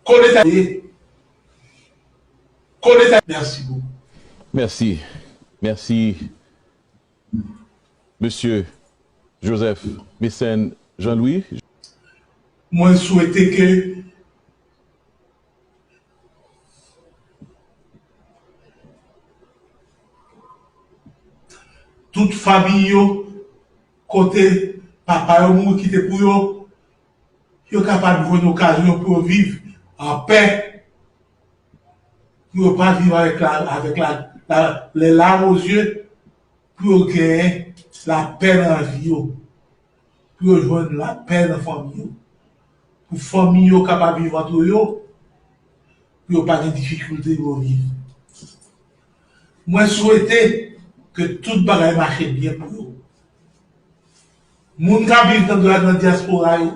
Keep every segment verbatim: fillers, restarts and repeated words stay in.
Kote sa ye? Kote sa? Merci beaucoup. Merci. Merci, Mesye Joseph Mécène Jean-Louis. Mwen swete ke tout fanmi yo, kote papa yo mouri kite pou yo, yo kapab jwenn okazyon pou yo viv an pè, pou yo pa viv avèk la, avèk la, la, les larmes aux yeux, pou yo genyen lapè nan vi yo, pou yo jwenn lapè nan fanmi yo, pou fanmi yo kapab viv antre yo, pou yo pa gen difikilte pou yo viv. Mwen swete ke tout bagay mache byen pou yo. Moun k ap viv nan, nan dyaspora yo,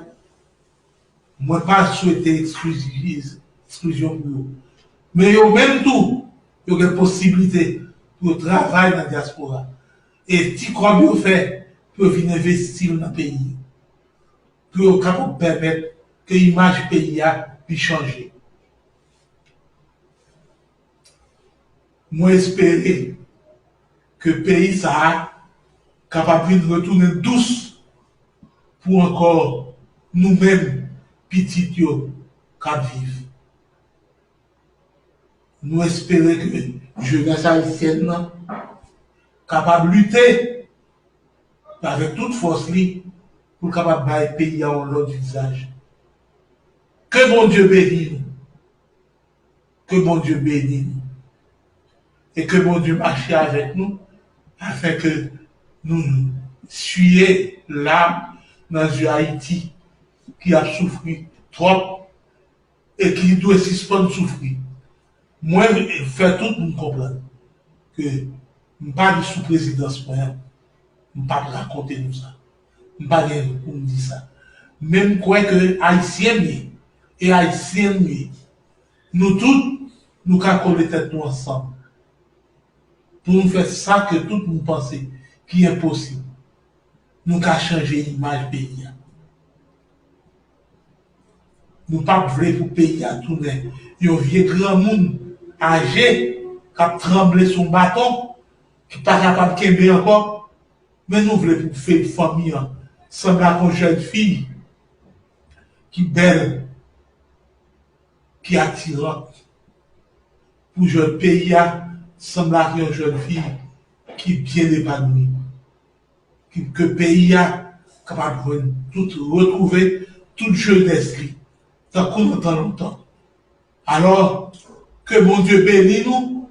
mwen pa swete eksklizyon pou yo. Men yo menm tou, yo gen posiblite pou yo travay nan dyaspora. E ti kòb yo fè, pou yo vin envesti l nan peyi. Pou yo kapab pèmèt ke imaj peyi a li chanje. Mwen espere ke peyi sa a kapab vin retounen dous pou ankò nou menm pitit yo k ap viv. Nou espere ke jenès ayisyèn nan kapab lite avèk tout fòs li pou l kapab bay peyi a yon lòt vizaj. Ke Bondye beni nou. Ke Bondye beni nou. E ke Bondye mache avèk nou, afin ke nou siye lam nan zye Ayiti ki ap soufri twòp e ki dwe sispann soufri. Mwen fè tout moun konprann ke m pa sou prezidans mwen an, m p ap rakonte nou sa. M pa gen pou m di sa. Men m kwè ke Ayisyen m ye, e Ayisyen m ye. Nou tout, nou ka kole tèt nou ansanm pou nou fè sa ke tout moun panse ki enposib. Nou ka chanje imaj peyi a. Nou p ap vle pou peyi a tounen yon vye granmoun aje k ap tranble sou yon baton, ki pa kapab kenbe ankò. Men nou vle pou fe-, fanmi an sanble ak yon jèn fi ki bèl, ki atiran, pou jèn peyi a sanble ak yon jèn fi ki byen epanouyi, ki, ke peyi a kapab jwenn tout, retwouve tout jenès li, tankou nan tan lontan. Alò, ke Bondye beni nou,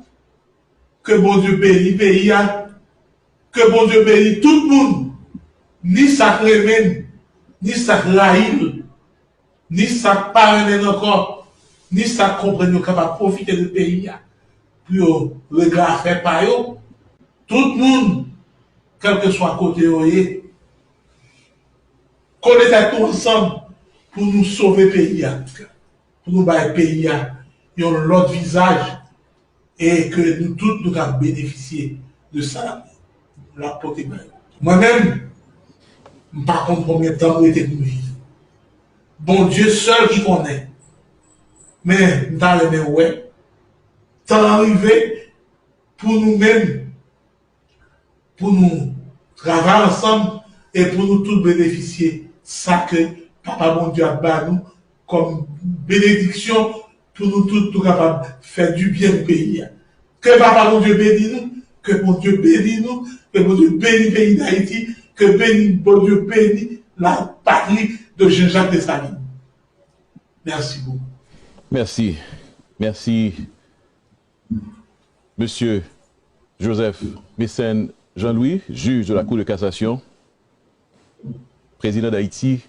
ke Bondye beni peyi a, ke Bondye beni tout moun, ni sa k renmen l, ni sa k rayi l, ni sa k pa renmen l ankò, ni sa k konprann yo kapab pwofite de peyi a pou yo regle afè pa yo. Tout moun, kèlkeswa kote yo ye, kole tèt nou ansanm pou nou sove peyi a, pou nou bay peyi a yon lòt vizaj, e ke nou tout nou ka benefisye de sa l ap, l ap pote bay nou. Mwen menm, m pa konn konbyen tan m rete pou m viv. Bondye sèl ki konnen. Men, m ta renmen wè tan an rive pou nou menm, pou nou travay ansanm e pou nou tout benefisye sa ke Papa Bondye ap ba nou kòm benediksyon pou nou tout nou kapab fè dibyen pou peyi a. Ke Papa Bondye beni nou, ke Bondye beni nou, ke Bondye beni peyi Dayiti, ke beni, Bondye beni la patrie de Jean-Jacques Dessalines. Merci beaucoup. Merci. Merci. Mesye Joseph Mécène Jean-Louis, jij de la Cour de cassation, prezidan Dayiti,